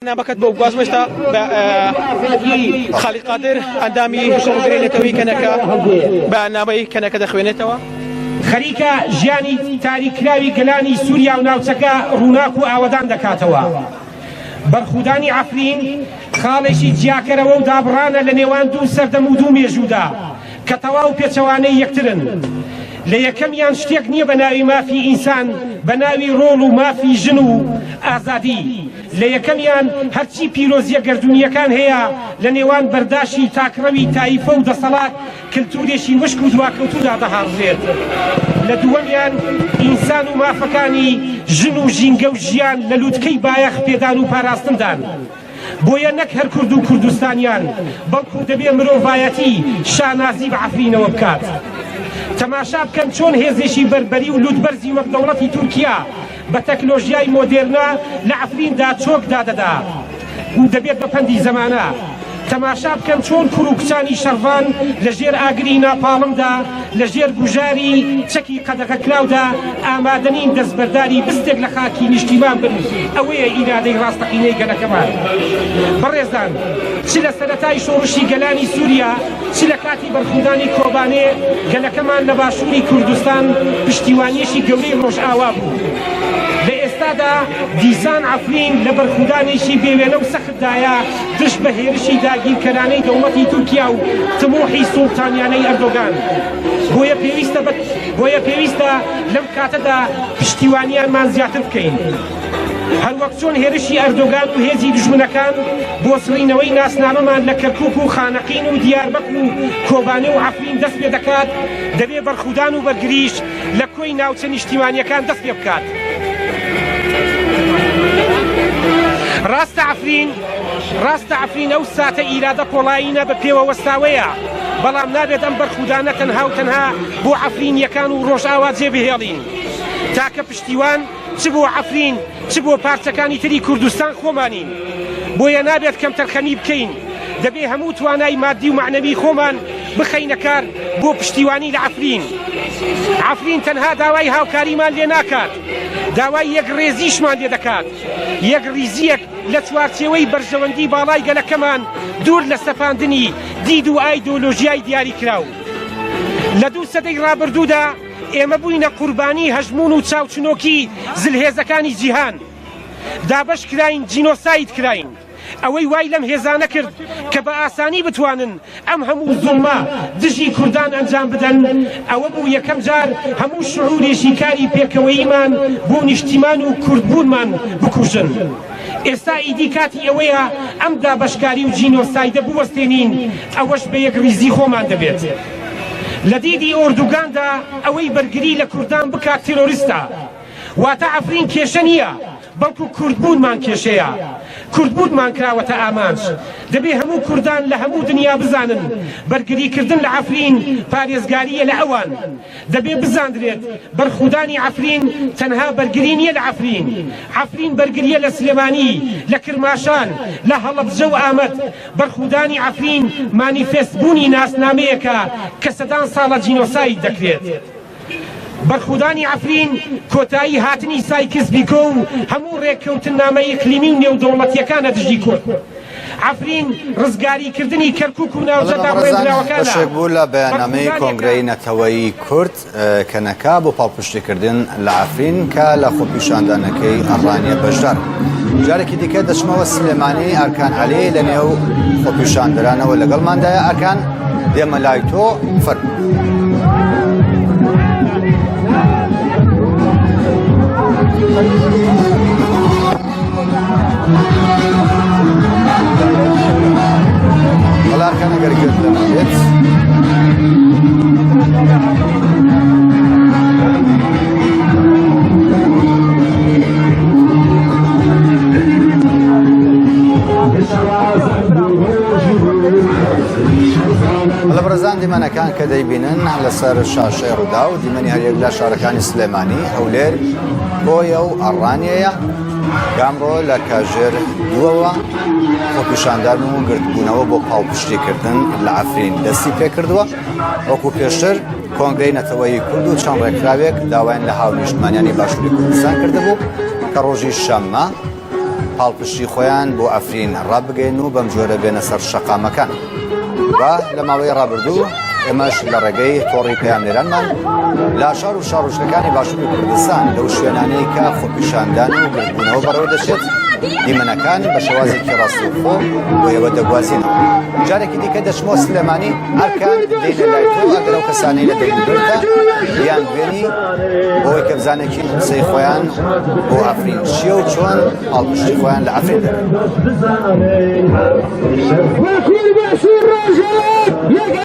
نامەکەت بۆ بگوازم ئێستا بە خالی قادر ئەندامی کۆنگرەی نەتەوەی کەنەکە بە نامەی کەنەکە دەخوێنێتەوە. خەریکە ژیانی تاریککراوی گەلانی سووریا و ناوچەکە ڕووناک و ئاوەدان دەکاتەوە. بەرخودانی عەفرین خاڵێکی جیاکەرەوە و دابڕانە لە نێوان دوو سەردەم و دوو مێژوودا کە تەواو پێچەوانەی یەکترن. لە یەکەمیان شتێک نییە بە ناوی مافی ئینسان، بە ناوی ڕۆڵ و مافی ژن و ئازادی. لە یەکەمیان هەرچی پیرۆزییە گەردوونییەکان هەیە لە نێوان بەرداشی تاکڕەوی تایفە و دەسەڵات کلتورێکی وشک و دواکەوتوودا دەهاڕدرێت. لە دووەمیان ئینسان و مافەکانی ژن و ژینگە و ژیان لە لوتکەی بایەخ پێدان و پاراستندان. بۆیە نەک هەر کورد و کوردستانیان بەڵکو دەبێ مرۆڤایەتی شانازی بە عەفرینەوە بکات. تەماشا بکەن چۆن هێزێکی بەربەری و لوتبەرزی وەک دەوڵەتی تورکیا بە تەکنۆژیای مۆدێرنە لە عەفریندا چۆک دادەدا و دەبێت بە پەندی زەمانە. تەماشا بکەن چۆن کوڕ و کچانی شەڕڤان لە ژێر ئاگری ناپاڵمدا، لە ژێر گوژاری چەکی قەدەغەکراودا ئامادەنین دەستبەرداری بستێک لە خاکی نیشتیمان بن، ئەوەیە ئیرادەی ڕاستەقینەی گەلەکەمان. بەڕێزان، چ لە سەرەتای شۆڕشی گەلانی سوریا، چ لە کاتی بەرخودانی کۆبانێ، گەلەکەمان لە باشووری کوردستان پشتیوانییەکی گەورەی ڕۆژئاوا بوو. لە ئێستادا دیسان عەفرین لە بەرخودانێکی بێوێنە و سەختدایە دژ بە هێرشی داگیرکەرانەی دەوڵەتی تورکیا و تموحی سوڵتانیانەی ئەردۆگان. بۆیە پێویستە بۆیە پێویستە لەم کاتەدا پشتیوانیانمان زیاتر بکەین. هەروەک چۆن هێرشی ئەردۆگان و هێزی دوژمنەکان بۆ سڕینەوەی ناسنامەمان لە کەرکوک و خانەقین و دیاربەکر و کۆبانێ و عەفرین دەست پێ دەکات، دەبێ بەرخودان و بەرگریش لە کۆی ناوچە نیشتیمانییەکان دەست پێ بکات. ڕاستە عەفرین ڕاستە عەفرین ئەو ساتە ئیرادە پۆڵایینە بە پێوە وەستاوەیە، بەڵام نابێت ئەم بەرخودانە تەنها و تەنها بۆ عەفرینییەکان و ڕۆژئاوا جێ بهێڵین. تاکە پشتیوان چ بۆ عەفرین چ بۆ پارچەکانی تری کوردستان خۆمانین، بۆیە نابێت کەمتەرخەمی بکەین، دەبێ هەموو توانای مادی و مەعنەوی خۆمان بخەینە کار بۆ پشتیوانی لە عەفرین. عەفرین تەنها داوای هاوکاریمان لێ ناکات، داوای یەکڕێزیشمان لێ دەکات، یەکڕیزییەک لە چوارچێوەی بەرژەوەندی باڵای گەلەکەمان دوور لە سەپاندنی دید و ئایدۆلۆژیای دیاریکراو. لە دوو سەدەی ڕابردوودا، ئێمە بووینە قوربانی هەژموون و چاوچنۆکی زلهێزەکانی جیهان. دابەش کراین، جینۆساید کراین. ئەوەی وای لەم هێزانە کرد کە بە ئاسانی بتوانن ئەم هەموو زوڵمە دژی کوردان ئەنجام بدەن، ئەوە بوو یەکەم جار هەموو شعورێکی کاری پێکەوەییمان بۆ نیشتیمان و کوردبوونمان بکوژن. ئێستا ئیدی کاتی ئەوەیە ئەم دابەشکاری و جینۆسایدە بوەستێنین، ئەوەش بە یەکڕیزی خۆمان دەبێت. لە دیدی ئۆردوگاندا ئەوەی بەرگری لە کوردان بکات تێرۆریستە. واتە عەفرین کێشە نییە، بەڵکو کوردبوونمان کێشەیە. کوردبوونمان کراوەتە ئامانج. دەبێ هەموو کوردان لە هەموو دنیا بزانن بەرگریکردن لە عەفرین پارێزگارییە لە ئەوان. دەبێ بزاندرێت بەرخودانی عەفرین تەنها بەرگری نییە لە عەفرین. عەفرین بەرگرییە لە سلێمانی، لە کرماشان، لە هەڵەبجە و ئامەد. بەرخودانی عەفرین مانیفێست بوونی ناسنامەیەکە کە سەدان ساڵە جینۆساید دەکرێت. بەرخودانی عەفرین کۆتایی هاتنی سایکس بیکۆ و هەموو ڕێککەوتننامە ئیقلیمی و نێودەوڵەتییەکانە دژی کورد. عەفرین ڕزگاریکردنی کەرکوک و ناوچە بەڵێ بەڕێزان دابڕێندراوەکانە. بەشێک بوو لە بەیاننامەی کۆنگرەی بەرخودانێکە. نەتەوەیی کورد کەنەکە بۆ پاڵپشتیکردن لە عەفرین کە لە خۆپیشاندانەکەی ڕانیە بەشدار جارێکی دیکە دەچمەوە سلێمانی ئارکان عەلی لە نێو خۆپیشاندەرانەوە لەگەڵماندایە ئارکان دێمە لای تۆ فەرموو. وەڵا ئەگەر گوێت لە من بێت. لە بەڕێزان دیمەنەکان کە دەیبینن لەسەر شاشەی ڕوودا و دیمەنی هەریەک لە شارەکانی سلێمانی هەولێر کۆیە و ئەڕانیەیە کە ئەمڕۆ لە کاژێر دووەوە خۆپیشاندان و گردبوونەوە بۆ پاڵپشتیکردن لە عەفرین دەستی پێکردووە وەکو پێشتر کۆنگرەی نەتەوەیی کورد و چەند ڕێکخراوێک داوایان لە هاونیشتمانیانی باشووری کوردستان کردبوو کە ڕۆژی شەممە. پاڵپشتی خۆیان بۆ عەفرین ڕابگەیەنن و بەم جۆرە بێنە سەر شەقامەکان. و لە ماوەی ڕابردوو ئێمەش لە ڕێگەی تۆڕی پەیامنێرانمان لە شار و شارۆچکەکانی باشووری کوردستان لەو شوێنانەی کە خۆپیشاندان و گردبوونەوە بەڕێوە دەچێت دیمەنەکان بە شێوازێکی ڕاستەوخۆ بۆ ئێوە دەگوازینەوە. جارێکی دیکە دەچمەوە سلێمانی ئەرکان دێنە لای تۆ ئەگەر ئەو کەسانەی لە دەوروبەرتە بیان بێنی بۆی کە بزانێت کین قسەی خۆیان بۆ ئەفرین چییە و چۆن پاڵپشتی خۆیان لە ئەفرین دەکەن.